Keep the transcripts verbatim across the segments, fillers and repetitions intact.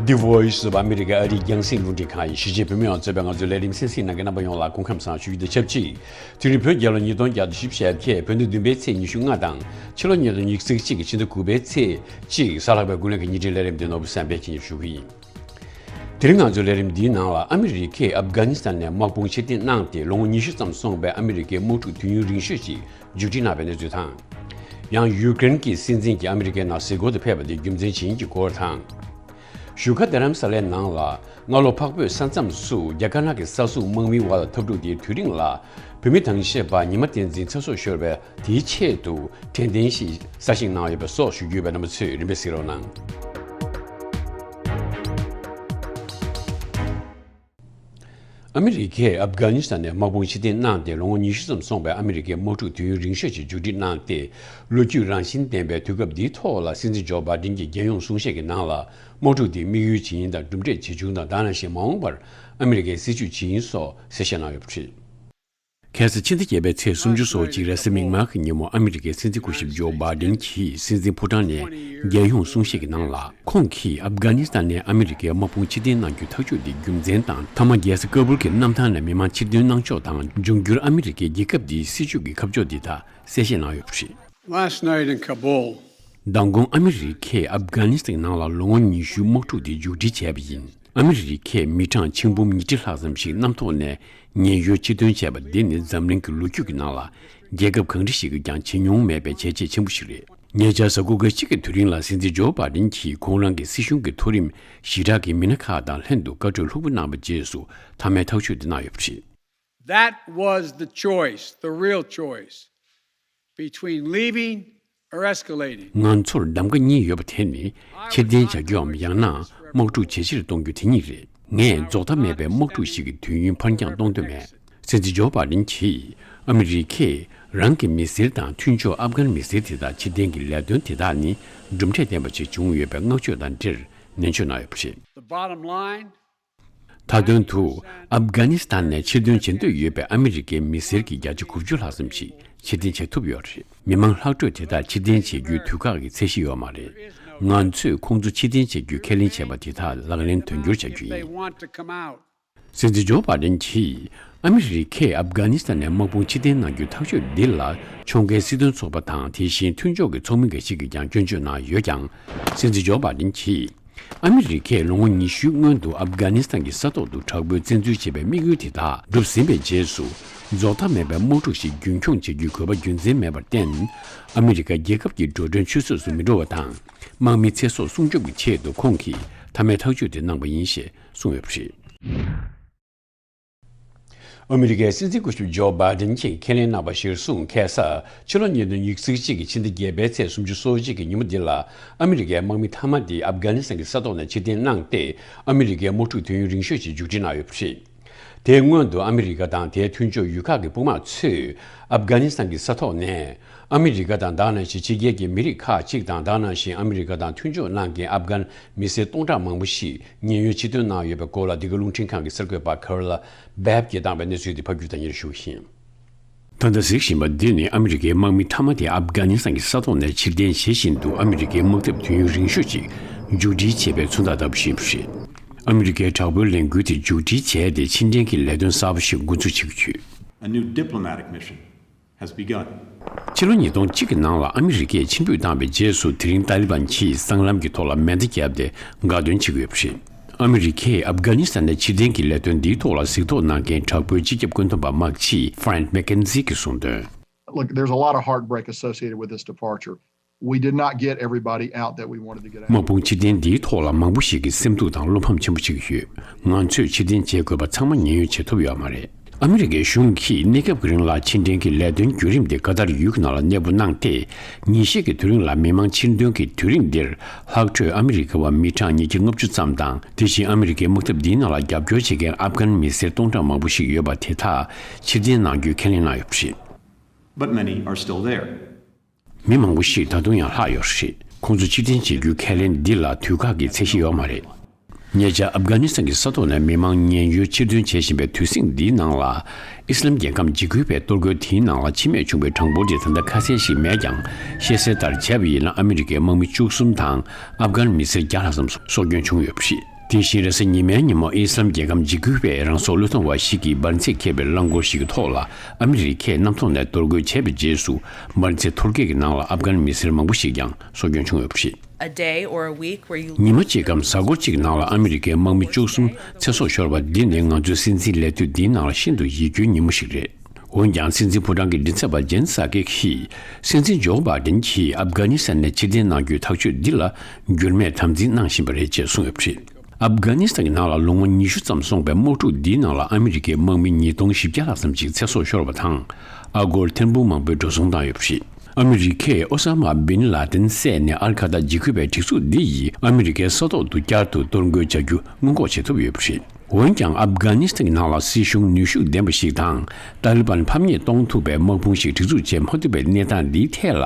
The Voice of America ཨ་རིའི་རྒྱང་སྲིང་རླུང་འཕྲིན་ཁང་ཡིན། གཞིས་བྱེས་བོད་མི་ཡོངས་གཙོས་པའི་ང་ཚོའི་ལས་རིམ་གསན་གཟིགས་གནང་མཁན་རྣམ་པ་ཡོངས་ལ་སྐུ་ཁམས་བཟང་ཞུ་རྒྱུ་དང་ཆབས་ཅིག་དེ་རིང་བོད་རྒྱལ་ལོ་ཉིས་སྟོང་བརྒྱ་དང་བཞི་བཅུ་ཞེ་བརྒྱད། བོད་ཟླ་བདུན་པའི་ཚེས་ཉི་ཤུ་ལྔ་དང་། ཕྱི་ལོ་ཉིས་སྟོང་ཉི་ཤུ་རྩ་གཅིག་གི་ཕྱི་ཟླ་དགུ་པའི་ཚེས་གཅིག་གཟའ་ལྷག་པའི་དགུན་ལོའི་ཉིན་རེའི་ལས་རིམ་འདི་ནོར་བུ་བསམ་འཕེལ་གྱིས་སྙན་ཞུ་གི་ཡིན། དེ་རིང་ང་ཚོའི་ལས་རིམ་འདིའི་ནང་ལ་ཨ་མི་རི་ཀས་ཨབ་གྷ་ནི་སི་ཐན་ནས་དམག་དཔུང་ཕྱིར་འཐེན་གནང་སྟེ་ལོ་ངོ་ཉི་ཤུ་ཙམ་སོང་བའི་ཨ་མི་རི་ཀའི་དམག་འཁྲུག་དུས་ཡུན་རིང་ཤོས་ཤིག་མཇུག་སྒྲིལ་གནང་བའི་གནས་ཚུལ་དང་། ཡང་ཡུ་ཀེ་རེན་གྱི་སྲིད་འཛིན་གྱིས་ཨ་མི་རི་ཀའི་ནང་གཟིགས་སྐོར་དུ་ཕེབས་པ་དེ་རྒྱུ་མཚན་ཅི་ཡིན་གྱི་སྐོར་དང་། བཞུགས་སྒར་རྡ་རམ་ས་ལའི་ནང་ལ་སྔ་ལོ་འཕགས་བོད་ས་མཚམས་སུ་རྒྱ་དཀར་ནག་གི་ས་སྲུང་དམག་མིའི་བར་ལ་འཐབ་འཁྲུག་དེའི་དུས་རིང་ལ་བོད་མི་དང་བཅས་པ་ཉི་མ་བསྟན་འཛིན་ཚེ་སྲོག་ཤོར་བའི་དེའི་ཆེད་དུ་དྲན་རྟེན་ཞིག་གསར་བཞེངས་གནང་ཡོད་པའི་སོགས་ཞུ་རྒྱུ་ཡོད་པས་རྣམ་པ་ཚོས་རིམ་པས་གཟིགས་རོགས་གནང་། ཨ་མི་རི་ཀས་ཨབ་གྷ་ནི་སི་ཐན་ནས་དམག་དཔུང་ཕྱིར་འཐེན་གནང་སྟེ་ལོ་ངོ་ཉི་ཤུ་ཙམ་སོང་བའི་ཨ་མི་རི་ཀའི་དམག་འཁྲུག་དུས་ཡུན་རིང་ཤོས་ཤིག་མཇུག་སྒྲིལ་གནང་སྟེ། ལོ་རྒྱུས་རང་བཞིན་ལྡན་པའི་དུས་སྐབས་འདིའི་ཐོག་ལ་སྲིད་འཛིན་ཇོ་བྷའི་ཌེན་གྱི་རྒྱལ་ཡོངས་གསུང་བཤད་ཀྱི་ནང་ལ་དམག་འཁྲུག་འདི་དམིགས་ཡུལ་ཇི་ཡིན་དང་གྲུབ་འབྲས་ཇི་བྱུང་དང་དེ་ནང་བཞིན་མ་འོངས་པར་ཨ་མི་རི་ཀའི་སྲིད་བྱུས་ཇི་ཡིན་སོགས་གསལ་བཤད་གནང་ཡོད་པ་རེད། ཁ་སང་ཕྱི་ཟླ་བརྒྱད་པའི་ཚེས་སུམ་ཅུ་སོ་གཅིག་རེས་གཟའ་མིག་དམར་གྱི་ཉིན་མོ་ཨ་མི་རི་ཀའི་སྲིད་འཛིན་སྐུ་ཞབས་ཇོ་བྷའི་ཌེན་གྱིས་སྲིད་འཛིན་ཕོ་བྲང་ནས་རྒྱལ་ཡོངས་གསུང་བཤད་ཀྱི་ནང་ལ། ཁོང་གིས་ཨབ་གྷ་ནི་སི་ཐན་ནས་ཨ་མི་རི་ཀའི་དམག་དཔུང་ཕྱིར་འཐེན་གནང་རྒྱུའི་ཐག་གཅོད་དེ་རྒྱུ་མཚན་དང་། མཐའ་མ་རྒྱལ་ས་ཀ་བུལ་གྱི་གནམ་ཐང་ནས་མི་མང་ཕྱིར་འདོན་གནང་ཕྱོགས་དང་། འབྱུང་འགྱུར་ཨ་མི་རི་ཀའི་རྒྱལ་ཁབ་འདིའི་སྲིད་བྱུས་ཀྱི་ཁ་ཕྱོགས་འདི་དག་གསལ་བཤད་གནང་ཡོད་པ་རེད། Last night in Kabul, མདང་དགོང་ཨ་མི་རི་ཀས་ཨབ་གྷ་ནི་སི་ཐན་ནང་ལ་ལོ་ངོ་ཉི་ཤུའི་དམག་འཁྲུག་དེ་མཇུག་སྒྲིལ་བྱས་པ་ཡིན། ཨ་མི་རི་ཀས་མི་གྲངས་ཆིག་འབུམ་ཉིས་ཁྲི་ལྷག་ཙམ་ཞིག་གནམ་ཐོག་ནས་ཉེན་གཡོལ་ཕྱིར་འདོན་བྱས་པ་འདི་ནི་འཛམ་གླིང་གི་ལོ་རྒྱུས་ཀྱི་ནང་ལ་རྒྱལ་ཁབ་གང་འདྲ་ཞིག་གིས་ཀྱང་བྱེད་མྱོང་མེད་པའི་བྱས་རྗེས་ཆེན་པོ་ཞིག་རེད། ཉེ་ཆར་གཟའ་འཁོར་འགའ་ཞིག་གི་དུས་རིང་ལ་སྲིད་འཛིན་ཇོ་བྷའི་ཌེན་གྱིས་ཁོང་རང་གི་སྲིད་གཞུང་གི་མཐོ་རིམ་ཞི་དྲག་གི་མི་སྣ་ཁག་དང་ལྷན་དུ་བཀའ་གྲོས་ལྷུག་པོ་གནང་བའི་རྗེས་སུ་མཐའ་མའི་ཐག་གཅོད་དེ་གནང་ཡོད་པ་རེད། That was the choice, the real choice, between leaving or escalating. ང་ཚོར་གདམ་ག་གཉིས་ཡོད་པ་དེ་ནི་ཕྱིར་འཐེན་བྱ་རྒྱུའམ་ཡང་ན་དམག་འཁྲུག་ཇེ་ཆེར་གཏོང་རྒྱུ་དེ་གཉིས་རེད། ངས་རྫོགས་མཐའ་མེད་པའི་དམག་འཁྲུག་ཞིག་གི་དུས་ཡུན་ཕར་འགྱངས་གཏོང་འདོད་མེད། སྲིད་འཛིན་ཇོ་བྷའི་ཌེན་གྱིས་ཨ་མི་རི་ཀས་རང་གི་མི་སེར་དང་མཐུན་ཕྱོགས་ཨབ་གྷན་མི་སེར་དེ་དག་ཕྱིར་འཐེན་གྱི་ལས་དོན་དེ་དག་ནི་གྲུབ་འབྲས་ལྡན་པ་ཞིག་བྱུང་ཡོད་པའི་བསྔགས་བརྗོད་དང་འབྲེལ་ནན་བརྗོད་གནང་ཡོད་པ་རེད། The bottom line, མཐའ་དོན་དུ་ཨབ་གྷ་ནི་སི་ཐན་ནས་ཕྱིར་འདོན་བྱེད་འདོད་ཡོད་པའི་ཨ་མི་རི་ཀའི་མི་སེར་གྱི་བརྒྱ་ཆ་དགུ་བཅུ་ལྷག་ཙམ་ཞིག་ཕྱིར་འཐེན་བྱེད་ཐུབ་ཡོད་རེད། མི་མང་ལྷག་འཕྲོས་དེ་དག་ཕྱིར་འཐེན་བྱེད་རྒྱུའི་དུས་བཀག་གི་ཚད་གཞི་ཡོད་མ་རེད། ང་ཚོས་ཁོང་ཚོ་ཕྱིར་འཐེན་བྱེད་རྒྱུའི་ཁས་ལེན་བྱས་པ་དེ་དག་ལག་ལེན་དོན་འཁྱོལ་བྱ་རྒྱུ་ཡིན། སྲིད་འཛིན་ཇོ་བྷའི་ཌེན་གྱིས་ཨ་མི་རི་ཀས་ཨབ་གྷ་ནི་སི་ཐན་ནས་དམག་དཔུང་ཕྱིར་འཐེན་གནང་རྒྱུའི་ཐག་གཅོད་འདི་ལ་ཕྱོགས་འགལ་སྲིད་དོན་ཚོགས་པ་དང་དེ་བཞིན་མཐུན་ཕྱོགས་ཀྱི་ཚོགས་མི་འགའ་ཞིག་གིས་ཀྱང་སྐྱོན་བརྗོད་གནང་ཡོད་ཀྱང་། སྲིད་འཛིན་ཇོ་བྷའི་ཌེན་གྱིས་ཨ་མི་རི་ཀས་ལོ་ངོ་ཉི་ཤུའི་སྔོན་དུ་ཨབ་གྷ་ནི་སི་ཐན་གྱི་ས་ཐོག་ཏུ་དྲག་པོའི་བཙན་འཛུལ་བྱེད་པའི་དམིགས་ཡུལ་དེ་དག་འགྲུབ་ཟིན་པའི་རྗེས་སུ་རྫོགས་མཐའ་མེད་པའི་དམག་འཁྲུག་ཞིག་རྒྱུན་འཁྱོངས་བྱེད་རྒྱུའི་དགོས་པ་རྒྱུ་མཚན་མེད་པར་བརྟེན། ཨ་མི་རི་ཀ་རྒྱལ་ཁབ་ཀྱི་འགྲོ་གྲོན་ཆུད་ཟོས་སུ་མི་འགྲོ་བ་དང་། དམག་མིའི་ཚེ་སྲོག་སྲུང་སྐྱོབ་ཀྱི་ཆེད་དུ་ཁོང་གིས་མཐའ་མའི་ཐག་གཅོད་དེ་གནང་པ་ཡིན་ཞེས་གསུངས་ཡོད་པ་རེད། ཨ་མི་རི་ཀའི་སྲིད་འཛིན་སྐུ་ཞབས་ཇོ་བྷའི་ཌེན་གྱིས་ཁས་ལེན་གནང་བ་གཞིར་བཟུང་ཁ་སང་ཕྱི་ལོ་ཉིས་སྟོང་ཉི་ཤུ་རྩ་གཅིག་གི་ཕྱི་ཟླ་བརྒྱད་པའི་ཚེས་སུམ་ཅུ་སོ་གཅིག་གི་ཉིན་མོ་འདི་ལ་ཨ་མི་རི་ཀའི་དམག་མི་མཐའ་མ་དེ་ཨབ་གྷ་ནི་སི་ཐན་གྱི་ས་ཐོག་ནས་ཕྱིར་འཐེན་གནང་སྟེ། ཨ་མི་རི་ཀའི་དམག་འཁྲུག་དུས་ཡུན་རིང་ཤོས་ཤིག་མཇུག་སྒྲིལ་གནང་ཡོད་པ་རེད། དེའི་སྔོན་དུ་ཨ་མི་རི་ཀ་དང་དེའི་མཐུན་ཕྱོགས་ཡུལ་ཁག་གི་དཔུང་དམག་ཚོས་ཨབ་གྷ་ནི་སི་ཐན་གྱི་ས་ཐོག་ནས་ཨ་མི་རི་ཀ་དང་དེ་ནང་བཞིན་ཕྱི་རྒྱལ་གྱི་མི་རིགས་ཁག་ཅིག་དང་། དེ་ནང་བཞིན་ཨ་མི་རི་ཀ་དང་མཐུན་ཕྱོགས་གནང་མཁན་ཨབ་གྷན་མི་སེར་སྟོང་ཕྲག་མང་པོ་ཞིག་ཉེན་གཡོལ་ཕྱིར་འདོན་གནང་ཡོད་པའི་སྐོར་ལ། འདི་ག་རླུང་འཕྲིན་ཁང་གི་གསར་འགོད་པ་ཁ་རོ་ལ་བྷེབ་ཀྱིས་བཏང་བའི་གནས་ཚུལ་དེ་ཕབ་སྒྱུར་དང་སྙན་ཞུ་གི་ཡིན། ད་ལྟ་གཟིགས་བཞིན་པ་འདི་ནི་ཨ་མི་རི་ཀའི་དམག་མི་མཐའ་མ་དེ་ཨབ་གྷ་ནི་སི་ཐན་གྱི་ས་ཐོག་ནས་ཕྱིར་འཐེན་བྱེད་བཞིན་དུ་ཨ་མི་རི་ཀའི་དམག་འཐབ་དུས་ཡུན་རིང་ཤོས་ཤིག་མཇུག་སྒྲིལ་བྱས་པའི་མཚོན་རྟགས་ལྟ་བུ་ཞིག་ཡིན་པ་རེད། ཨ་མི་རི་ཀའི་དྲག་པོའི་ལས་འགུལ་དེ་མཇུག་སྒྲིལ་བྱས་ཏེ་ཕྱིར་འཐེན་གྱི་ལས་དོན་གསར་པ་ཞིག་འགོ་འཛུགས་བྱེད་ཀྱི་ཡོད། A new diplomatic mission has begun. ཕྱི་ལོ་ཉིས་སྟོང་གཅིག་གི་ནང་ལ་ཨ་མི་རི་ཀས་ཕྱིར་འབུད་བཏང་བའི་རྗེས་སུ། དེ་རིང་ཏཱ་ལི་བན་གྱིས་སྲང་ལམ་གྱི་ཐོག་ལ་མེ་མདའ་བརྒྱབ་སྟེ་དགའ་སྟོན་བྱེད་ཀྱི་ཡོད་པ་རེད། ཨ་མི་རི་ཀས་ཨབ་གྷ་ནི་སི་ཐན་ནས་ཕྱིར་འཐེན་གྱི་ལས་དོན་འདིའི་ཐོག་ལ་གཟིགས་རྟོག་གནང་མཁན་དྲག་པོའི་སྤྱི་ཁྱབ་བཀོད་འདོམས་པ་དམག་སྤྱི་ཧྥ་རན་མེག་ཀེན་ཛི་གིས་གསུངས་དོན། Look, there's a lot of heartbreak associated with this departure. We did not get everybody out that we wanted to get out. དམག་དཔུང་ཕྱིར་འཐེན་འདིའི་ཐོག་ལ་མང་པོ་ཞིག་གིས་སེམས་སྡུག་དང་བློ་ཕམ་ཆེན་པོ་བྱེད་ཀྱི་ཡོད། ང་ཚོས་ཕྱིར་འཐེན་བྱེད་དགོས་པ་ཚང་མ་ཉེན་གཡོལ་བྱེད་ཐུབ་ཡོད་མ་རེད། ཨ་མི་རི་ཀའི་གཞུང་གིས་གནས་སྐབས་ཀྱི་རིང་ལ་ཕྱིར་འཐེན་གྱི་ལས་དོན་བརྒྱུད་རིམ་དེ་ཀ་ཏར་ཡུལ་གྱི་ནང་ལ་གནས་སྤོ་གནང་སྟེ། ཉིན་ཤས་ཀྱི་དུས་རིང་ལ་མི་མང་ཕྱིར་འདོན་གྱི་དུས་རིང་འདིར་ལྷག་འཕྲོས་ཨ་མི་རི་ཀ་བ་མི་གྲངས་ཉིས་བརྒྱ་ལྔ་བཅུ་ཙམ་དང་། དེ་བཞིན་ཨ་མི་རི་ཀའི་དམག་འཐབ་འདིའི་ནང་ལ་རྒྱབ་སྐྱོར་བྱེད་མཁན་ཨབ་གྷན་མི་སེར་སྟོང་ཕྲག་མང་པོ་ཞིག་ཡོད་པ་དེ་དག་ཕྱིར་འཐེན་གནང་རྒྱུའི་ཁས་ལེན་གནང་ཡོད་པ་རེད། But many are still there. མི་མང་པོ་ཞིག་ད་དུང་ཡང་ལྷག་ཡོད་རེད། ཁོང་ཚོ་ཕྱིར་འཐེན་བྱེད་རྒྱུའི་ཁས་ལེན་འདི་ལ་དུས་བཀག་གི་ཚད་གཞི་ཡོད་མ་རེད། ཉེ་ཆར་ཨབ་གྷ་ནི་སི་ཐན་གྱི་ས་ཐོག་ནས་མི་མང་ཉེན་གཡོལ་ཕྱིར་འདོན་བྱེད་བཞིན་པའི་དུས་ཟིང་འདིའི་ནང་ལ། ཨི་སི་ལམ་རྒྱལ་ཁམས་འཇིགས་སྐུལ་བའི་གཏོར་རྒོལ་དེའི་ནང་ལ་འཆི་རྨས་བྱུང་བའི་གྲངས་འབོར་དེ་ད་ལྟ་ཁ་གསལ་ཞིག་མེད་ཀྱང་། བཤད་གསལ་ལྟར་བྱས་པ་ཡིན་ན། ཨ་མི་རི་ཀའི་དམག་མི་བཅུ་གསུམ་དང་ཨབ་གྷན་མི་སེར་བརྒྱ་ལྷག་ཙམ་སྲོག་སྐྱོན་བྱུང་ཡོད་པ་རེད། དེ་བཞིན་རེས་གཟའ་ཉི་མའི་ཉིན་མོ་ཨི་སི་ལམ་རྒྱལ་ཁབ་འཇིགས་སྐུལ་བས་རང་སྲོག་བློས་གཏོང་བ་ཞིག་གིས་འབར་རྫས་འཁྱེར་བའི་རླངས་འཁོར་ཞིག་གི་ཐོག་ལ་ཨ་མི་རི་ཀས་གནམ་ཐོག་ནས་གཏོར་རྒོལ་བྱས་པའི་རྗེས་སུ། འབར་རྫས་འཐོར་གེགས་ཀྱི་ནང་ལ་ཨབ་གྷན་མི་སེར་མང་པོ་ཞིག་ཀྱང་སྲོག་སྐྱོན་བྱུང་ཡོད་པ་རེད། A day or a week where you ཉི་མ་གཅིག་གམ་གཟའ་འཁོར་གཅིག་ནང་ལ་ཨ་མི་རི་ཀའི་དམག་མི་བཅུ་གསུམ་ཚེ་སྲོག་ཤོར་བ་འདི་ནི་ང་ཚོའི་སྲིད་འཛིན་ལས་དུས་འདིའི་ནང་ལ་ཤིན་ཏུ་ཡིད་སྐྱོའི་ཉིན་མོ་ཞིག་རེད། འོན་ཀྱང་སྲིད་འཛིན་ཕོ་བྲང་གི་མགྲིན་ཚབ་པ་ཇེན་སཱ་ཀེ་ཧིས་སྲིད་འཛིན་ཇོ་བྷའི་ཏིན་གྱིས་ཨབ་གྷ་ནི་སི་ཐན་ནས་ཕྱིར་འཐེན་གནང་རྒྱུའི་ཐག་གཅོད་འདི་ལ་འགྱུར་མེད་དམ་འཛིན་གནང་བཞིན་པ་རེད་ཅེས་གསུངས་ཡོད་པ་རེད། ཨབ་གྷ་ནི་སི་ཐན་གྱི་ནང་ལ་ལོ་ངོ་ཉི་ཤུ་ཙམ་སོང་པའི་དམག་འཁྲུག་འདིའི་ནང་ལ་ཨ་མི་རི་ཀའི་དམག་མི་ཉིས་སྟོང་བཞི་བརྒྱ་ལྷག་ཙམ་ཞིག་ཚེ་སྲོག་ཤོར་བ་དང་། ཨ་སྒོར་ཐེར་འབུམ་མང་པོས་འགྲོ་སོང་བཏང་ཡོད་པ་རེད། ཨ་མི་རི་ཀས་ཨོ་ས་མ་བིན་ལ་ཏིན་བསད་ནས་ཨལ་ཁ་ད་འཇིགས་སྐུལ་བའི་སྒྲིག་འཛུགས་འདི་ཡིས་ཨ་མི་རི་ཀའི་ས་ཐོག་ཏུ་བསྐྱར་དུ་གཏོར་རྒོལ་བྱ་རྒྱུ་སྔོན་འགོག་བྱེད་ཐུབ་ཡོད་པ་རེད། འོན་ཀྱང་ཨབ་གྷ་ནི་སི་ཐན་གྱི་ནང་ལ་སྲིད་གཞུང་ནུས་ཤུགས་ལྡན་པ་ཞིག་དང་། ཏཱ་ལི་བན་ཕམ་ཉེས་གཏོང་ཐུབ་པའི་དམག་དཔུང་ཞིག་སྒྲིག་འཛུགས་བྱེད་མ་ཐུབ་པའི་གནས་སྟངས་འདིའི་ཐད་ལ།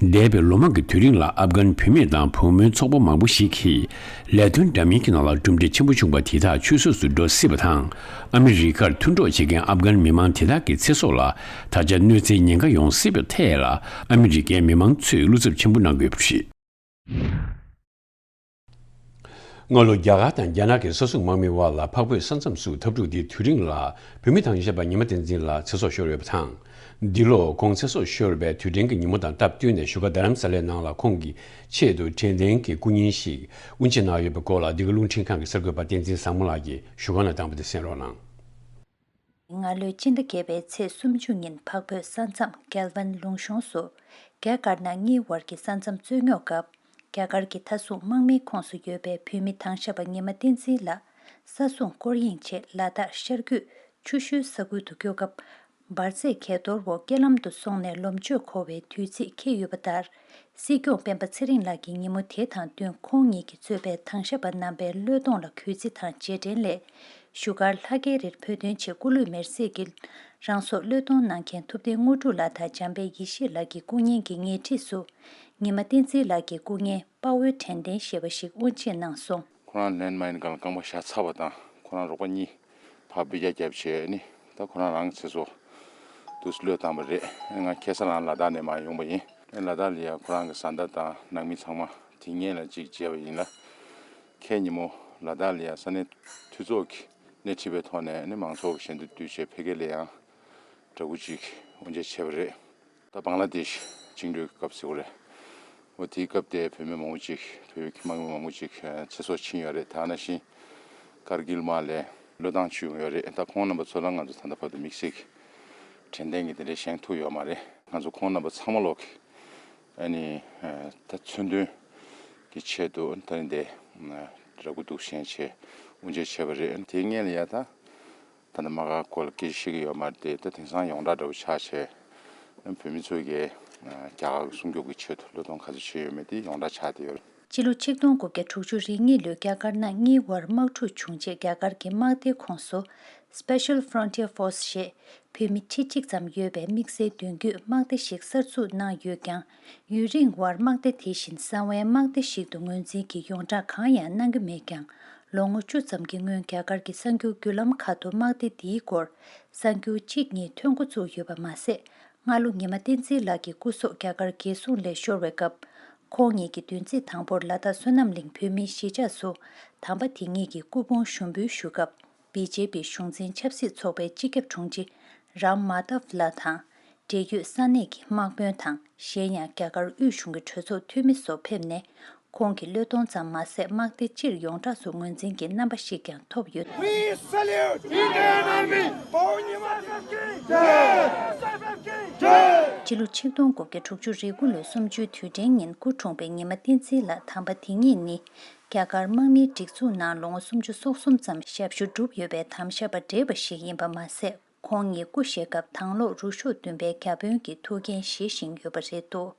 འདས་པའི་ལོ་མང་གི་དུས་རིང་ལ་ཨབ་གྷན་བུད་མེད་དང་བུ་མོའི་ཚོགས་པ་མང་པོ་ཞིག་གིས་ལས་དོན་འདྲ་མིན་གྱི་ནང་ལ་གྲུབ་འབྲས་ཆེན་པོ་བྱུང་བ་དེ་དག་ཆུད་ཟོས་སུ་འགྲོ་སྲིད་པ་དང་། ཨ་མི་རི་ཀར་མཐུན་གྲོགས་བྱེད་མཁན་ཨབ་གྷན་མི་མང་དེ་དག་གི་ཚེ་སྲོག་ལ་ད་ཆ་གནོད་འཚེའི་ཉེན་ཁ་ཡོང་སྲིད་པའི་ཐད་ལ་ཨ་མི་རི་ཀའི་མི་མང་ཚོས་བློ་འཚབ་ཆེན་པོ་གནང་གི་ཡོད་པ་རེད། སྔ་ལོ་རྒྱ་གར་དང་རྒྱ་ནག་གི་ས་སྲུང་དམག་མིའི་དབར་ལ་འཕགས་བོད་ས་མཚམས་སུ་འཐབ་འཁྲུག་འདིའི་དུས་རིང་ལ་བོད་མི་དང་བཅས་པ་ཉི་མ་བསྟན་འཛིན་ལགས་ཚེ་སྲོག་ཤོར་ཡོད་པ་དང་། འདི་ལོ་ཁོང་ཚེ་སྲོག་ཤོར་བའི་དུས་དྲན་གྱི་ཉིན་མོ་དང་སྟབས་བསྟུན་ནས་བཞུགས་སྒར་རྡ་རམ་ས་ལའི་ནང་ལ་ཁོང་གི་ཆེད་དུ་དྲན་རྟེན་གྱི་སྐུ་བརྙན་ཞིག་དབུ་འབྱེད་གནང་ཡོད་པའི་སྐོར་ལ་འདི་ག་རླུང་འཕྲིན་ཁང་གི་གསར་འགོད་པ་བསྟན་འཛིན་བཟང་མོ་ལགས་ཀྱིས་བཞུགས་སྒར་ནས་བཏང་བ་དེ་གསན་རོགས་གནང་། སྔ་ལོའི་སྤྱི་ཟླ་བརྒྱད་པའི་ཚེས་སུམ་ཅུ་ཉིན་འཕགས་བོད་ས་མཚམས་ཀེལ་ཝན་ལུང་གཤོང་སུ་རྒྱ་དཀར་ནག་གཉིས་བར་གྱི་ས་མཚམས་རྩོད་རྙོག་སྐབས། རྒྱ་གར་གྱི་མཐའ་སྲུང་དམག་མིའི་ཁོངས་སུ་ཡོད་པའི་བོད་མི་དྭངས་ཞབས་པ་ཉི་མ་བསྟན་འཛིན་ལགས་ས་སྲུང་སྐོར་གཡེང་ཆེད་ལ་དྭགས་ཤར་རྒྱུད་ཆུ་ཤུལ་ས་ཁུལ་དུ་སྐྱོད་སྐབས། འབར་རྫས་གས་གཏོར་འོག་རྐྱེན་ལམ་དུ་སོང་ནས་ལོངས་སྤྱོད་འཁོར་བའི་དུས་ཚིགས་འཁེལ་ཡོད་པ་ལྟར། སྲིད་སྐྱོང་སྤེན་པ་ཚེ་རིང་ལགས་ཀྱིས་ཉིན་མོ་དེ་དང་བསྟུན་ཁོང་ཉིད་ཀྱིས་གཙོས་པའི་དྭངས་ཞབས་པ་རྣམ་པའི་བློས་གཏོང་ལ་གུས་བརྩི་དང་རྗེས་དྲན་སླད། བཞུགས་སྒར་ལྷ་སྐལ་རིར་བོད་དོན་ཆེད་སྐུ་ལུས་མེར་སྲེག་གིས་རང་སྲོག་བློས་གཏོང་གནང་མཁན་ཐུབ་བསྟན་དངོས་གྲུབ་ལགས་དང་འཇམ་དཔལ་ཡེ་ཤེས་ལགས་ཀྱི་སྐུ་བརྙན་གྱི་ཉེ་འཁྲིས་སུ། ཉི་མ་བསྟན་འཛིན་ལགས་ཀྱི་སྐུ་བརྙན་དཔའ་བོའི་དྲན་རྟེན་ཞེས་པ་ཞིག་དབུ་འབྱེད་གནང་སོང་། ཁོ་རང་ལེན་མ་ཡིན་གང་ལ་རྐང་པ་ཤ་ཚ་བ་དང་ཁོ་རང་རོགས་པ་གཉིས་ཕར་འབུད་རྒྱག་བརྒྱབ་བྱས་ནི་ད་ཁོ་རང་རང་ཚེ་སྲོག་དུས་བློས་བཏང་བ་རེད། ང་ཁ་སང་རང་ལ་དྭགས་ནས་མར་ཡོང་པ་ཡིན། ལ་དྭགས་ལ་ཡ་ཁོ་རང་གི་བཟའ་ཟླ་དང་ནང་མི་ཚང་མ་དེ་སྔོན་ལ་གཅིག་མཇལ་བ་ཡིན་ལ། ཁ་ཉིན་མོ་ལ་དྭགས་ལ་ཡ་ས་གནས་འཐུས་ཚོགས་ཀྱི་སྣེ་ཁྲིད་པའི་ཐོག་ནས་ནི་མང་ཚོགས་ཀྱི་ཞལ་འདེབས་བསྡུས་བྱས་ཕ་གི་ལ་ཡང་འདྲ་སྐུ་གཅིག་དབུ་འབྱེད་བྱས་པ་རེད། ད་བང་ལ་དེཤ་བཅིངས་འགྲོལ་གྱི་སྐབས་ཟེར་བ་རེད། འོ་དེའི་སྐབས་དེ་བོད་མི་མང་པོ་ཅིག་བོད་ཀྱི་དམག་མི་མང་པོ་ཅིག་ཚེ་སྲོག་ཕྱིན་ཡོད་རེད། དེ་ནང་བཞིན་ཀར་གིལ་དམག་ལས་བློས་བཏང་བྱུང་ཡོད་རེད། ད་ཁོང་རྣམ་པ་ཚོ་ལ་ང་ཚོ་ད་ལྟ་བར་དུ་དམིགས་བསལ་གྱི་དྲན་རྟེན་གྱི་དེ་འདྲའི་བཞེངས་ཐུབ་ཡོད་མ་རེད། ང་ཚོ་ཁོང་རྣམ་པ་ཚང་མ་ལོག་གི་ཨ་ནི་ད་མཚོན་དོན་གྱི་ཆེད་དུ་ད་རིང་འདི་ར་སྐུ་གདུགས་བཞེངས་བྱས་དབུ་འབྱེད་བྱས་པ་རེད། དེའི་སྔོན་ལ་ཡ་ད། ད་ནི་དམག་སྒར་སྐོར་ལ་སྐད་ཆ་བཤད་ཀྱི་ཡོད་མ་རེད་དེ། ད་དེང་སང་ཡོངས་གྲགས་འདྲ་བོ་ཆགས་བྱས། བོད་མི་ཚོས་ཀྱིས་རྒྱ་གར་གྱི་སྲུང་སྐྱོབ་ཀྱི་ཆེད་དུ་བློས་གཏོང་ག་ཚོད་བྱས་ཡོད་མེད་དེ་ཡོངས་གྲགས་ཆགས་བསྡད་ཡོད་རེད། སྤྱི་ལོ་ཆིག་སྟོང་དགུ་བརྒྱ་དྲུག་ཅུ་རེ་གཉིས་ལོའི་རྒྱ་དཀར་ནག་གཉིས་བར་དམག་འཁྲུག་བྱུང་རྗེས་རྒྱ་གར་གྱི་དམག་སྡེའི་ཁོངས་སུ་Special Frontier Force ཞེས་བོད་མི་ཁྲི་གཅིག་ཙམ་ཡོད་པའི་དམིགས་བསལ་མདུན་སྐྱོད་དམག་སྡེ་ཞིག་གསར་འཛུགས་གནང་ཡོད་ཀྱང་། ཡུན་རིང་བར་དམག་སྡེ་དེ་བཞིན་གསང་བའི་དམག་སྡེ་ཞིག་ཏུ་ངོས་འཛིན་གྱི་ཡོངས་གྲགས་གང་ཡང་གནང་གི་མེད་ཀྱང་། ལོ་ངོ་བཅུ་ཙམ་གྱི་སྔོན་རྒྱ་གར་གྱི་གསར་འགྱུར་བརྒྱུད་ལམ་ཁག་ཏུ་དམག་སྡེ་འདིའི་སྐོར་གསར་འགྱུར་གཅིག་གཉིས་ཐོན་འགོ་བཙུགས་ཡོད་པ་མ་ཟད། སྔ་ལོ་ཉི་མ་བསྟན་འཛིན་ལགས་ཀྱི་སྐུ་སྲོག་རྒྱ་གར་རྒྱལ་སྲུང་ལས་ཤོར་བའི་སྐབས། ཁོང་ཉིད་ཀྱིས་བདུན་ཚེས་དང་པོར་ལ་དྭགས་བསོད་ནམས་གླིང་བོད་མིའི་གཞིས་ཆགས་སུ་དམ་པ་དེ་ཉིད་ཀྱི་སྐུ་ཕུང་ཞུགས་འབུལ་ཞུ་སྐབས། བི་ཇེ་པི་གཞུང་འཛིན་ཆབ་སྲིད་ཚོགས་པའི་སྤྱི་ཁྱབ་དྲུང་ཆེ་རམ་མཱ་དབ་ལགས་དང་། འབྲེལ་ཡོད་ས་གནས་ཀྱི་དམག་དཔོན་དང་གཞན་ཡང་རྒྱ་གར་དབུས་གཞུང་གི་གྲོས་ཚོགས་འཐུས་མི་སོགས་ཕེབས་ནས། ཁོང་གི་བློས་གཏོང་ཙམ་མ་ཟད་དམག་སྡེ་སྤྱིར་ཡོངས་གྲགས་སུ་ངོས་འཛིན་གྱི་རྣམ་པ་ཞིག་ཀྱང་ཐོབ་ཡོད། We salute Indian Army! སྤྱི་ལོ་ཆིག་སྟོང་དགུ་བརྒྱ་དྲུག་ཅུ་རེ་དགུ་ལོའི་གསུམ་བཅུའི་དུས་དྲན་ཉིན་སྐུ་འཁྲུངས་པའི་ཉི་མ་བསྟན་འཛིན་ལགས་དམ་པ་དེ་ཉིད་ནི། རྒྱ་གར་དམག་མིའི་སྒྲིག་འཛུགས་ནང་ལོ་ངོ་སུམ་ཅུ་སོ་གསུམ་ཙམ་ཞབས་ཞུ་བསྒྲུབས་ཡོད་པའི་དམ་ཞབས་པ་བགྲེས་པ་ཞིག་ཡིན་པ་མ་ཟད། ཁོང་ཉིད་སྐུ་གཤེགས་སྐབས་དྭང་སློབ་རུ་ཤོག་བདུན་པའི་བརྒྱ་དཔོན་གྱི་ཐུགས་འགན་བཞེས་བཞིན་ཡོད་པ་རེད་འདུག་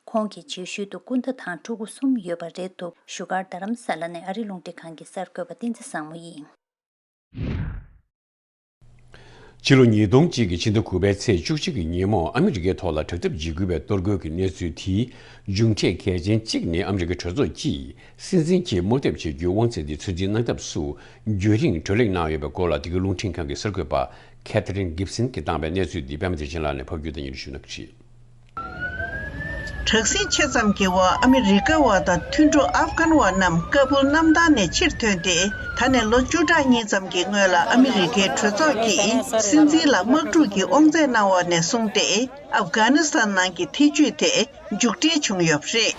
ཁོང་གི་རྗེས་ཤུལ་དུ་སྐུ་ཟླ་དང་ཕྲུ་གུ་གསུམ་ཡོད་པ་རེད་འདུག་བཞུགས་སྒར་རྡ་རམ་ས་ལ་ནས་ཨ་རི་རླུང་འཕྲིན་ཁང་གི་གསར་འགོད་པ་བསྟན་འཛིན་བཟང་མོ་ཡིན། ཕྱི་ལོ་ཉིས་སྟོང་གཅིག་གི་ཕྱི་ཟླ་དགུ་པའི་ཚེས་བཅུ་གཅིག་གི་ཉིན་མོ་ཨ་མི་རི་ཀའི་ཐོག་ལ་དྲག་འཐབ་འཇིགས་སྐུལ་བའི་གཏོར་རྒོལ་གྱི་གནས་ཚུལ་དེའི་མཇུག་འབྲས་གལ་ཆེན་གཅིག་ནི་ཨ་མི་རི་ཀའི་གྲོས་ཚོགས་ཀྱིས་སྲིད་འཛིན་གྱི་དམག་འཐབ་བྱེད་རྒྱུའི་དབང་ཚད་དེ་ཚོད་འཛིན་གནང་ཐབས་སུ་རྒྱུན་རིང་གྲོས་གླེང་གནང་ཡོད་པའི་སྐོར་ལ། འདི་ག་རླུང་འཕྲིན་ཁང་གི་གསར་འགོད་པ་ཁེ་ཐ་རིན་གིབ་སན་གྱིས་བཏང་བའི་གནས་ཚུལ་འདི་པད་མ་བདེ་ཆེན་ལགས་ནས་ཕབ་སྒྱུར་དང་སྙན་སྒྲོན་ཞུ་གནང་གི་རེད། དྲག་ཟིང་ཆེ་ཙམ་གྱི་འོག་ཨ་མི་རི་ཀ་བ་དང་མཐུན་གྲོགས་ཨབ་གྷན་བ་རྣམས་ཀ་བུལ་གནམ་ཐང་ནས་ཕྱིར་ཐོན་ཏེ། ད་ནས་ལོ་བཅུ་ཕྲག་གཉིས་ཙམ་གྱི་སྔོན་ལ་ཨ་མི་རི་ཀའི་གྲོས་ཚོགས་ཀྱིས་སྲིད་འཛིན་ལ་དམག་འཁྲུག་གི་དབང་ཚད་གནང་བ་ནས་བཟུང་སྟེ། ཨབ་གྷ་ནི་སི་ཐན་ནང་གི་ཐེ་ཇུས་དེ་མཇུག་སྒྲིལ་བྱུང་ཡོད་པ་རེད།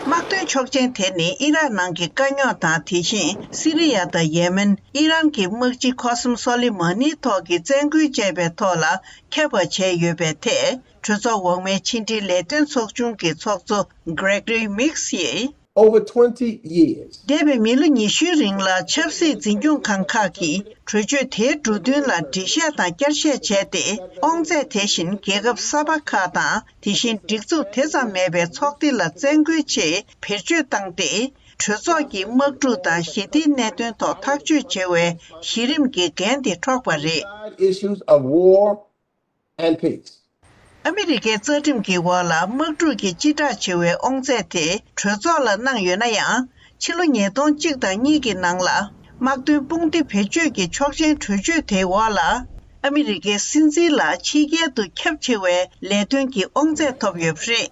དམག་དོན་ཆོག་མཆན་དེ་ནི་ཨི་རག་ནང་གི་དཀའ་རྙོག་དང་། དེ་བཞིན་སི་རི་ཡ་དང་ཡེ་མེན། ཨི་རན་གྱི་དམག་སྤྱི་ཁོ་སིམ་སོ་ལི་མ་ནིའི་ཐོག་གི་བཙན་རྒོལ་བཅས་པའི་ཐོག་ལ་ཁྱབ་པ་བྱས་ཡོད་པའི་ཐད། གྲོས་ཚོགས་འོག་མའི་ཕྱི་འབྲེལ་ལས་དོན་ཚོགས་ཆུང་གི་ཚོགས་གཙོ་Gregory Meeks ཡིས། Over twenty years. འདས་པའི་མི་ལོ་ཉི་ཤུའི་རིང་ལ་ཆབ་སྲིད་འཛིན་སྐྱོང་ཁང་ཁག་གིས་གྲོས་ཆོད་དེའི་འབྲུ་དོན་ལ་འགྲེལ་བཤད་དང་བསྐྱར་བཤད་བྱས་ཏེ། དབང་ཚད་དེ་བཞིན་རྒྱལ་ཁབ་གསར་པ་ཁག་དང་། དེ་བཞིན་སྒྲིག་འཛུགས་དེ་ཙམ་མེད་པའི་ཚོགས་སྡེ་ལ་བཙན་རྒོལ་ཆེད་བེད་སྤྱོད་བཏང་སྟེ། གྲོས་ཚོགས་ཀྱི་དམག་འཁྲུག་དང་ཞི་བདེའི་གནད་དོན་ཐོག་ཐག་གཅོད་བྱེད་པའི་གཞི་རིམ་གྱི་འགན་དེ་འཕྲོག་པ་རེད། Issues of war and peace. ཨ་མི་རི་ཀའི་རྩ་ཁྲིམས་ཀྱི་འོག་ལ་དམག་འཁྲུག་གི་སྤྱི་བསྒྲགས་བྱེད་པའི་དབང་ཚད་དེ་གྲོས་ཚོགས་ལ་གནང་ཡོད་ན་ཡང་། ཕྱི་ལོ་ཉིས་སྟོང་གཅིག་དང་གཉིས་ཀྱི་ནང་ལ་དམག་དོན་དཔུང་སྡེ་བེད་སྤྱོད་ཀྱི་ཆོག་མཆན་གྲོས་ཆོད་དེའི་འོག་ལ་ཨ་མི་རི་ཀའི་སྲིད་འཛིན་ལ་ཕྱི་རྒྱལ་དུ་ཁྱབ་ཆེ་བའི་ལས་དོན་གྱི་དབང་ཚད་ཐོབ་ཡོད་པ་རེད།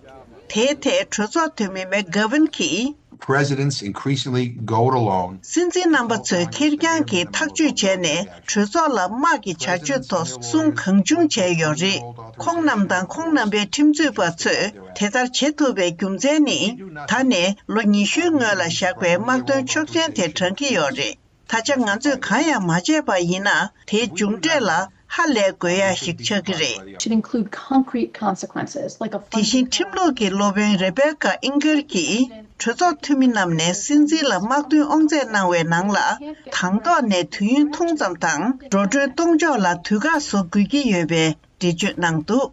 དེའི་ཐད་གྲོས་ཚོགས་འཐུས་མི་མེག་གྷ་ཝིན་གྱིས། Presidents increasingly go it alone. སྲིད་འཛིན་རྣམ་པ་ཚོས་ཁེར་རྐྱང་གིས་ཐག་གཅོད་བྱས་ནས། གྲོས་ཚོགས་ལ་དམག་གི་བྱ་སྤྱོད་ཐོག་སྲུང་གང་བྱུང་བྱས་ཡོད་རེད། ཁོང་རྣམས་དང་ཁོང་རྣམ་པའི་ཁྲིམས་རྩོད་པ་ཚོས་དེ་ལྟར་བྱེད་ཐུབ་པའི་རྒྱུ་མཚན་ནི། ད་ནས་ལོ་ཉི་ཤུའི་སྔོན་ལ་བཞག་པའི་དམག་དོན་ཆོག་མཆན་དེ་བགྲང་གི་ཡོད་རེད། ད་ཆ་ང་ཚོས་གང་ཡང་མ་བྱས་པ་ཡིན་ན། དེའི་མཇུག་འབྲས་ལ་ཧ་ལས་དགོས་ཡ་ཞིག་ཆགས་ཀྱི་རེད། Should include concrete consequences, like a དེ་བཞིན་ཁྲིམས་ལུགས་ཀྱི་སློབ་དཔོན་Rebecca Inger གྱིས། གྲོས་ཚོགས་འཐུས་མི་རྣམས་ནས་སྲིད་འཛིན་ལ་དམག་དོན་དབང་ཚད་གནང་བའི་ནང་ལ། དང་ཐོག་ནས་དུས་ཡུན་ཐུང་ཙམ་དང་། འགྲོ་གྲོན་གཏོང་ཕྱོགས་ལ་དུས་བཀག་བཟོ་དགོས་ཀྱི་ཡོད་པའི་འགྲེལ་བརྗོད་གནང་འདུག་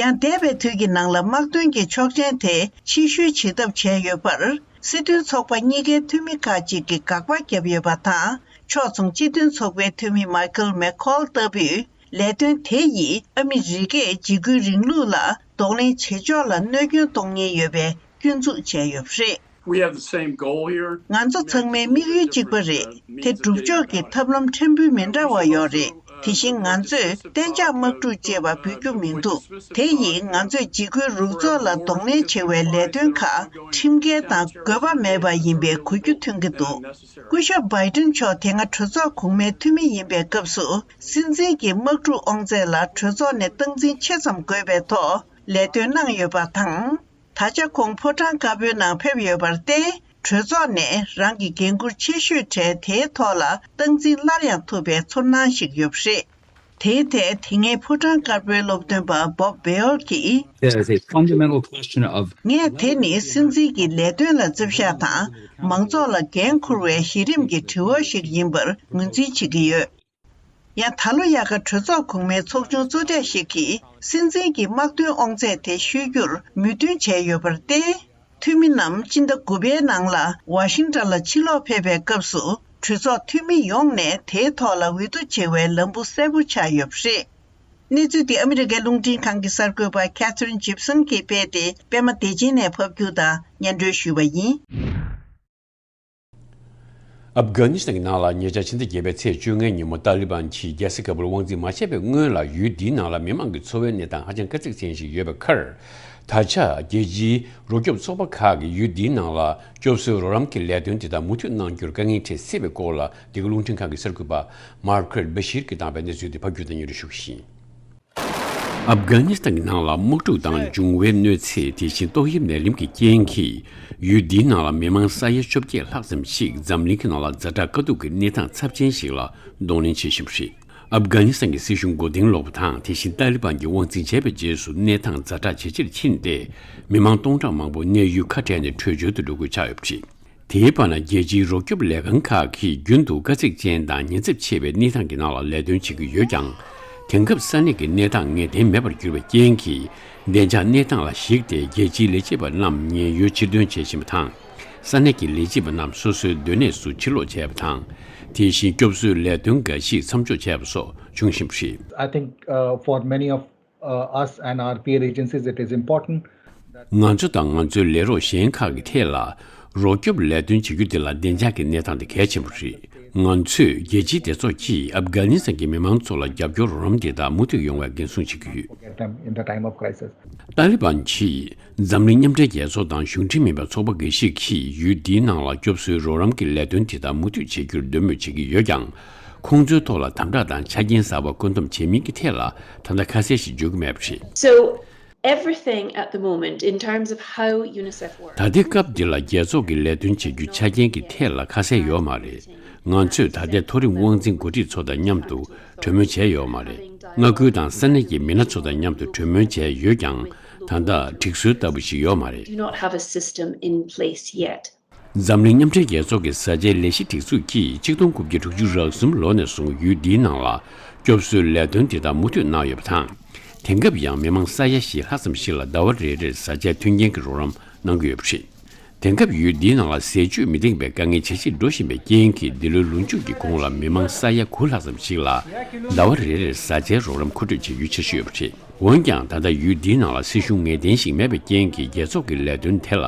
ཡང་འདས་པའི་དུས་ཀྱི་ནང་ལ་དམག་དོན་གྱི་ཆོག་མཆན་དེ་ཕྱིར་བཤོལ་བྱེད་ཐབས་བྱས་ཡོད་པར། སྲིད་དོན་ཚོགས་པ་གཉིས་ཀའི་འཐུས་མི་ཁག་ཅིག་གིས་དགག་པ་བརྒྱབ་ཡོད་པ་དང་། ཕྱོགས་མཚུངས་སྤྱི་མཐུན་ཚོགས་པའི་འཐུས་མི་Michael McCaul ལྟ་བུས། ལས་དོན་དེ་ཡིས་ཨ་མི་རི་ཀས་འཇིགས་སྐུལ་རིང་ལུགས་ལ་གདོང་ལེན་བྱེད་ཕྱོགས་ལ་གནོད་སྐྱོན་གཏོང་ཉེན་ཡོད་པའི་སྐྱོན་འཛུགས་བྱས་ཡོད་པ་རེད། We have the same goal here. ང་ཚོ་ཚང་མའི་དམིགས་ཡུལ་གཅིག་པ་རེད། དེ་སྒྲུབ་ཕྱོགས་ཀྱི་ཐབས་ལམ་ཕྲན་བུ་མི་འདྲ་བ་ཡོད་རེད། དེ་བཞིན་ང་ཚོས་གཏན་འཇགས་དམག་འཁྲུག་ཅེས་པ་འབུལ་རྒྱུ་མི་འདུག་དེ་ཡིས་ང་ཚོས་འཇིགས་སྐུལ་རུ་ཚོགས་ལ་གདོང་ལེན་བྱེད་པའི་ལས་དོན་ཁག་ཁྲིམས་འགལ་དང་དགོས་པ་མེད་པ་ཡིན་པའི་གོ་རྒྱུ་ཐོན་གྱི་འདུག་སྐུ་ཞབས་Biden མཆོག་དེ་སྔ་གྲོས་ཚོགས་གོང་མའི་འཐུས་མི་ཡིན་པའི་སྐབས་སུ། སྲིད་འཛིན་གྱི་དམག་འཁྲུག་དབང་ཚད་ལ་གྲོས་ཚོགས་ནས་སྟངས་འཛིན་ཆེ་ཙམ་དགོས་པའི་ཐོག་ལས་དོན་གནང་ཡོད་པ་དང་། ད་ཆ་ཁོང་ཕོ་བྲང་དཀར་པོའི་ནང་ཕེབས་ཡོད་པར་བརྟེན། གྲོས་ཚོགས་ནས་རང་གི་འགན་འཁུར་ཆེ་ཤོས་གྲས་དེའི་ཐོག་ལ་སྟངས་འཛིན་སླར་ཡང་ཐུབ་པའི་ཚོར་སྣང་ཞིག་ཡོད་པ་རེད། དེའི་ཐད་དེ་སྔའི་ཕོ་བྲང་དཀར་པོའི་སློབ་སྟོན་པ་Bob Baer གྱིས། There is a fundamental question of ངས་དེ་ནི་སྲིད་འཛིན་གྱི་ལས་དོན་ལ་བརྩི་བཞག་དང་། མང་ཚོགས་ལ་འགན་འཁུར་བའི་གཞི་རིམ་གྱི་དྲི་བ་ཞིག་ཡིན་པར་ངོས་འཛིན་བྱེད་ཀྱི་ཡོད། ཡང་ད་ལོ་དབྱར་ཁ་གྲོས་ཚོགས་གོང་མའི་ཚོགས་ཆུང་གཙོ་གྲས་ཤིག་གིས་སྲིད་འཛིན་གྱི་དམག་དོན་དབང་ཚད་དེ་བཤོལ་རྒྱུར་མོས་མཐུན་བྱས་ཡོད་པར་བརྟེན། འཐུས་མི་རྣམས་སྤྱི་ཟླ་དགུ་པའི་ནང་ལ་ཝ་ཤིང་ཊོན་ལ་ཕྱིར་ལོག་ཕེབས་པའི་སྐབས་སུ། གྲོས་ཚོགས་འཐུས་མི་ཡོངས་ནས་དེའི་ཐོག་ལ་འོས་བསྡུ་བྱེད་པའི་ལམ་བུ་གསལ་པོ་ཆགས་ཡོད་པ་རེད། གནས་ཚུལ་འདི་ཨ་མི་རི་ཀའི་རླུང་འཕྲིན་ཁང་གི་གསར་འགོད་པ་Katherine Gibson གིས་སྤེལ་ཏེ། པད་མ་བདེ་ཆེན་ནས་ཕབ་སྒྱུར་དང་སྙན་སྒྲོན་ཞུས་པ་ཡིན། ཨབ་གྷ་ནི་སི་ཐན་གྱི་ནང་ལ་ཉེ་ཆར་ཕྱི་ཟླ་བརྒྱད་པའི་ཚེས་བཅོ་ལྔའི་ཉིན་མོ་ཏཱ་ལི་བན་གྱིས་རྒྱལ་ས་ཀ་བུལ་དབང་འཛིན་མ་བྱས་པའི་སྔོན་ལ་ཡུལ་འདིའི་ནང་ལ་མི་མང་གི་འཚོ་བའི་གནས་སྟངས་ཧ་ཅང་དཀའ་ཚེགས་ཅན་ཞིག་ཡོད་པའི་ཁར། ད་ཆ་རྒྱལ་སྤྱིའི་རོགས་སྐྱོབ་ཚོགས་པ་ཁག་གིས་ཡུལ་འདིའི་ནང་ལ་སྐྱོབ་གསོའི་རོགས་རམ་གྱི་ལས་དོན་དེ་དག་མུ་མཐུད་གནང་རྒྱུར་དཀའ་ངལ་འཕྲད་སྲིད་པའི་སྐོར་ལ། འདི་ག་རླུང་འཕྲིན་ཁང་གི་གསར་འགོད་པ་Margaret Bashir གྱིས་བཏང་བའི་གནས་ཚུལ་དེ་ཕབ་སྒྱུར་དང་སྙན་སྒྲོན་ཞུ་གི་ཡིན། ཨབ་གྷ་ནི་སི་ཐན་གྱི་ནང་ལ་དམག་འཁྲུག་དང་འབྱུང་བའི་གནོད་འཚེ། དེ་བཞིན་ཏོག་དབྱིབས་ནད་རིམས་ཀྱི་རྐྱེན་གྱིས། ཡུལ་འདིའི་ནང་ལ་མི་མང་ས་ཡ་བཅོ་བརྒྱད་ལྷག་ཙམ་ཞིག་འཛམ་གླིང་གི་ནང་ལ་ཛ་དྲག་དཀའ་སྡུག་གི་གནས་སྟངས་ཚབས་ཆེན་ཞིག་ལ་གདོང་ལེན་བྱེད་བཞིན་པ་རེད། ཨབ་གྷ་ནི་སི་ཐན་གྱི་སྲིད་གཞུང་མགོ་རྟིང་སློག་པ་དང་། དེ་བཞིན་ཏཱ་ལི་བན་གྱིས་དབང་འཛིན་བྱས་པའི་རྗེས་སུ་གནས་སྟངས་ཛ་དྲག་ཇེ་ཆེར་ཕྱིན་ཏེ། མི་མང་སྟོང་ཕྲག་མང་པོ་གནས་ཡུལ་ཁ་བྲལ་ནས་བྲོས་བྱོལ་དུ་འགྲོ་དགོས་ཆགས་ཡོད་པ་རེད། དེའི་བར་ན། རྒྱལ་སྤྱིའི་རོགས་སྐྱོབ་ལས་ཁང་ཁག་གིས་རྒྱུན་དུ་དཀའ་ཚེགས་ཅན་དང་ཉེན་ཚབས་ཆེ་བའི་གནས་སྟངས་ཀྱི་ནང་ལ་ལས་དོན་བྱེད་ཀྱི་ཡོད་ཀྱང་། དེང་སྐབས་ས་གནས་ཀྱི་གནས་སྟངས་ངེས་གཏན་མེད་པར་གྱུར་བའི་རྐྱེན་གྱིས། བདེ་འཇགས་གནས་སྟངས་ལ་གཞིགས་ཏེ། རྒྱལ་སྤྱིའི་ལས་བྱེད་པ་རྣམས་ཉེན་གཡོལ་ཕྱིར་ཐོན་བྱེད་བཞིན་པ་དང་། ས་གནས་ཀྱི་ལས་བྱེད་པ་རྣམས་སོ་སོའི་སྡོད་གནས་སུ་ཕྱིར་ལོག་བྱས་པ་དང་། དེ་བཞིན་སྐྱོབ་གསོའི་ལས་དོན་འགའ་ཞིག་མཚམས་འཇོག་བྱས་པ་སོགས་བྱུང་བཞིན་པ་རེད། I think, uh, for many of uh, us and our peer agencies, it is important that ང་ཚོ་དང་ང་ཚོའི་ལས་རོགས་གཞན་ཁག་གི་ཐད་ལ། རོགས་སྐྱོབ་ལས་དོན་བྱེད་རྒྱུ་དེ་ལ་བདེ་འཇགས་ཀྱི་གནས་སྟངས་དེ་གལ་ཆེན་པོ་རེད། ང་ཚོས་རྒྱལ་སྤྱིའི་སྡེ་ཚོགས་ཀྱིས་ཨབ་གྷ་ནི་སི་ཐན་གྱི་མི་མང་ཚོ་ལ་རྒྱབ་སྐྱོར་རོགས་རམ་དེ་དག་མུ་མཐུད་ཡོང་བའི་འགན་སྲུང་བྱེད་ཀྱི་ཡོད། Get them in the time of crisis. ཏཱ་ལི་བན་གྱིས་འཛམ་གླིང་མཉམ་འབྲེལ་རྒྱལ་ཚོགས་དང་གཞུང་འབྲེལ་མིན་པའི་ཚོགས་པ་འགའ་ཞིག་གིས་ཡུལ་འདིའི་ནང་ལ་སྐྱོབ་གསོའི་རོགས་རམ་གྱི་ལས་དོན་དེ་དག་མུ་མཐུད་བྱེད་རྒྱུར་འདོད་མོས་བྱེད་ཀྱི་ཡོད་ཀྱང་། ཁོང་ཚོའི་ཐོག་ལ་དམ་དྲག་དང་ཆ་རྐྱེན་གསར་པ་བཀོད་འདོམས་བྱེད་མིན་གྱི་ཐད་ལ་ད་ལྟ་ཁ་གསལ་ཞིག་འཇོག་གི་མེད་པ་རེད། So, everything at the moment in terms of how UNICEF works. ད་ལྟའི་སྐབས་འདི་ལ་རྒྱལ་ཚོགས་ཀྱི་ལས་དོན་བྱེད་རྒྱུ་ཆ་རྐྱེན་གྱི་ཐད་ལ་ཁ་གསལ་ཡོད་མ་རེད། ང་ཚོས་ད་ལྟའི་མཐོ་རིམ་དབང་འཛིན་འགོ་ཁྲིད་ཚོ་དང་མཉམ་དུ་གྲོས་མོལ་བྱས་ཡོད་མ་རེད། མངའ་ཁུལ་དང་ས་གནས་ཀྱི་མི་སྣ་ཚོ་དང་མཉམ་དུ་གྲོས་མོལ་བྱས་ཡོད་ཀྱང་། ད་ལྟ་སྒྲིག་སྲོལ་ལྟ་བུ་ཞིག་ཡོད་མ་རེད། Do not have a system in place yet. འཛམ་གླིང་མཉམ་འབྲེལ་རྒྱལ་ཚོགས་ཀྱི་བཟའ་བཅའི་ལས་གཞི་སྒྲིག་འཛུགས་ཀྱིས་ཆིག་སྟོང་དགུ་བརྒྱ་དྲུག་ཅུ་རེ་གསུམ་ལོ་ནས་བཟུང་ཡུལ་འདིའི་ནང་ལ་སྐྱོབ་གསོའི་ལས་དོན་དེ་དག་མུ་མཐུད་གནང་ཡོད་པ་དང་། དེང་སྐབས་ཡང་མི་མང་ས་ཡ་བཞི་ལྷག་ཙམ་ཞིག་ལ་ཟླ་བ་རེ་རེར་བཟའ་བཅའི་མཐུན་རྐྱེན་གྱི་རོགས་རམ་གནང་གི་ཡོད་པ་རེད། དེང་སྐབས་ཡུལ་འདིའི་ནང་ལ་ཟས་བཅུད་མི་འདང་བའི་དཀའ་ངལ་ཇེ་ཆེར་འགྲོ་བཞིན་པའི་རྐྱེན་གྱིས། འདི་ལོའི་ལོ་མཇུག་གི་གོང་ལ་མི་མང་ས་ཡ་དགུ་ལྷག་ཙམ་ཞིག་ལ་ཟླ་བ་རེ་རེར་བཟའ་བཅའི་རོགས་རམ་མཁོ་སྤྲོད་བྱེད་རྒྱུའི་འཆར་གཞི་ཡོད་པ་རེད། འོན་ཀྱང་། ད་ལྟ་ཡུལ་འདིའི་ནང་ལ་སྲིད་གཞུང་ངེས་གཏན་ཞིག་མེད་པའི་རྐྱེན་གྱིས། རྒྱལ་ཚོགས་ཀྱི་ལས་དོན་དེ་ལ་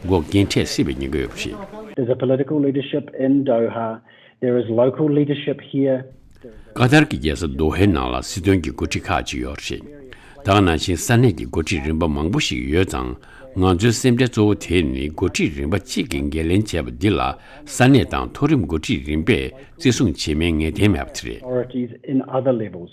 འགོག་རྐྱེན་འཕྲད་སྲིད་པའི་ཉེན་ཁ་ཡོད་པ་རེད། There's a political leadership in Doha. There is local leadership here. ཀ་ཏར་གྱི་རྒྱལ་ས་དོ་ཧའི་ནང་ལ་སྲིད་དོན་གྱི་འགོ་ཁྲིད་ཁག་ཅིག་ཡོད་རེད། ད་ག་ནང་བཞིན་ས་གནས་ཀྱི་འགོ་ཁྲིད་རིམ་པ་མང་པོ་ཞིག་ཡོད་ཙང་། ང་ཚོའི་སེམས་ཁྲལ་གཙོ་བོ་དེ་ནི་འགོ་ཁྲིད་རིམ་པ་གཅིག་གིས་འགན་ལེན་བྱས་པ་འདི་ལ་ས་གནས་དང་མཐོ་རིམ་འགོ་ཁྲིད་རིམ་པས་བརྩི་སྲུང་བྱེད་མིན་ངེས་གཏན་མེད་པ་དེ་རེད། Authorities in other levels.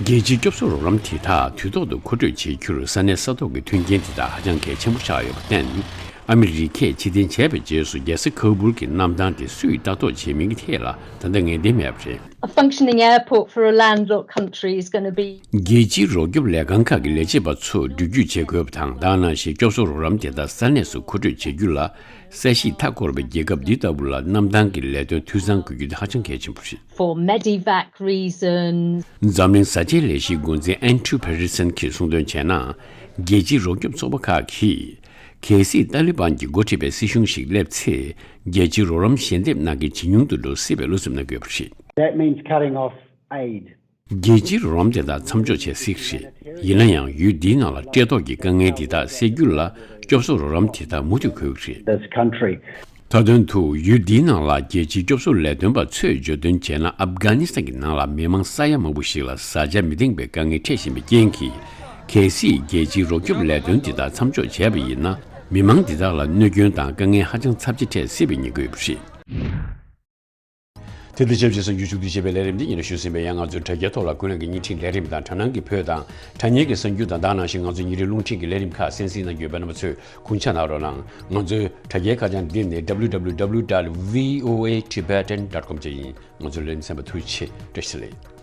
རྒྱལ་སྤྱིའི་སྐྱོབ་གསོ་རོགས་རམ་དེ་དག་དུས་ཐོག་ཏུ་མཁོ་སྤྲོད་བྱེད་རྒྱུར་ས་གནས་ས་ཐོག་གི་མཐུན་རྐྱེན་དེ་དག་ཧ་ཅང་གལ་ཆེན་པོ་ཆགས་ཡོད་པར་བརྟེན། ཨ་མི་རི་ཀས་ཕྱིར་འཐེན་བྱས་པའི་རྗེས་སུ་རྒྱལ་ས་ཁ་བུལ་གྱི་གནམ་ཐང་དེ་སུས་ལྟ་རྟོག་བྱེད་མིན་གྱི་ཐད་ལ་ད་ལྟ་ངེས་གཏན་མེད་པ་རེད། A functioning airport for a landlocked country is gonna be རྒྱལ་སྤྱིའི་རོགས་སྐྱོབ་ལས་ཁང་ཁག་གི་ལས་བྱེད་པ་ཚོ་འགྲུལ་སྐྱོད་བྱེད་དགོས་པ་དང་། ད་ག་ནང་བཞིན་སྐྱོབ་གསོ་རོགས་རམ་དེ་དག་ས་གནས་སུ་མཁོ་སྤྲོད་བྱེད་རྒྱུ་ལ་ས་གཞིས་མཐའ་བསྐོར་བའི་རྒྱལ་ཁབ་འདི་ལྟ་བུ་ལ་གནམ་ཐང་གི་ལས་དོན་འཐུས་ཚང་དགོས་རྒྱུ་དེ་ཧ་ཅང་གལ་ཆེན་པོ་རེད། For medevac reasons. འཛམ་གླིང་བཟའ་བཅའི་ལས་གཞིའི་འགོ་འཛིན་Andrew Patterson གྱིས་གསུངས་དོན་བྱས་ན། རྒྱལ་སྤྱིའི་རོགས་སྐྱོབ་ཚོགས་པ་ཁག་གིས་གལ་སྲིད་ཏཱ་ལི་བན་གྱིས་འགོ་ཁྲིད་པའི་སྲིད་གཞུང་ཞིག་སླེབས་ཚེ། རྒྱལ་སྤྱིའི་རོགས་རམ་ཞལ་འདེབས་གནང་མཁན་ཇེ་ཉུང་དུ་འགྲོ་སྲིད་པའི་བློ་འཚབ་གནང་གི་ཡོད་པ་རེད། That means cutting off aid. རྒྱལ་སྤྱིའི་རོགས་རམ་དེ་དག་མཚམས་འཇོག་བྱེད་སྲིད་རེད། ཡིན་ན་ཡང་། ཡུལ་འདིའི་ནང་ལ་བཀྲེས་ལྟོགས་ཀྱི་དཀའ་ངལ་འདི་དག་སེལ་རྒྱུ་ལ་སྐྱོབ་གསོ་རོགས་རམ་དེ་དག་མུ་མཐུད་དགོས་ཀྱི་རེད། This country. མཐའ་དོན་དུ། ཡུལ་འདིའི་ནང་ལ་རྒྱལ་སྤྱིའི་སྐྱོབ་གསོ་ལས་དོན་པ་ཚོས་བརྗོད་དོན་བྱས་ན། ཨབ་གྷ་ནི་སི་ཐན་གྱི་ནང་ལ་མི་མང་ས་ཡ་མང་པོ་ཞིག་ལ་བཟའ་བཅའ་མི་འདང་བའི་དཀའ་ངལ་འཕྲད་བཞིན་པའི་རྐྱེན་གྱིས། གལ་སྲིད་རྒྱལ་སྤྱིའི་རོགས་སྐྱོབ་ལས་དོན་འདི་དག་མཚམས་འཇོག་བྱས་པ་ཡིན་ན། མི་མང་འདི་དག་ལ་གནོད་སྐྱོན་དང་དཀའ་ངལ་ཧ་ཅང་ཚབས་ཆེ་འཕྲད་སྲིད་པའི་ཉེན་ཁ་ཡོད་པ་རེད། དེ་དང་ཆབས་ཅིག་གསར་འགྱུར་ཕྱོགས་བསྡུས་བྱས་པའི་ལས་རིམ་འདི་ཉིན་རེ་ཞུ་ཟིན་པའི་ཡང་། ང་ཚོའི་དྲ་རྒྱའི་ཐོག་ལ་ཀུན་གླེང་གི་བརྙན་འཕྲིན་ལས་རིམ་དང་། དྲ་སྣང་གི་བོད་དང་དྲ་བརྙན་གྱི་གསར་འགྱུར་དང་། ད་ག་ནང་བཞིན་ང་ཚོའི་ཉིན་རེའི་རླུང་འཕྲིན་གྱི་ལས་རིམ་ཁག་གསན་གཟིགས་གནང་རྒྱུ་ཡོད་པ། རྣམ་པ་ཚོས་དགོངས་འཇགས་གནང་རོགས་གནང་། ང་ཚོའི་དྲ་རྒྱའི་ཁ་བྱང་འདི་ནི་W W W dot V O A Tibetan dot com བཅས་ཡིན། ང་ཚོའི་ལས་རིམ་གསན་པར་ཐུགས་རྗེ་ཆེ། བཀྲ་ཤིས་བདེ་ལེགས།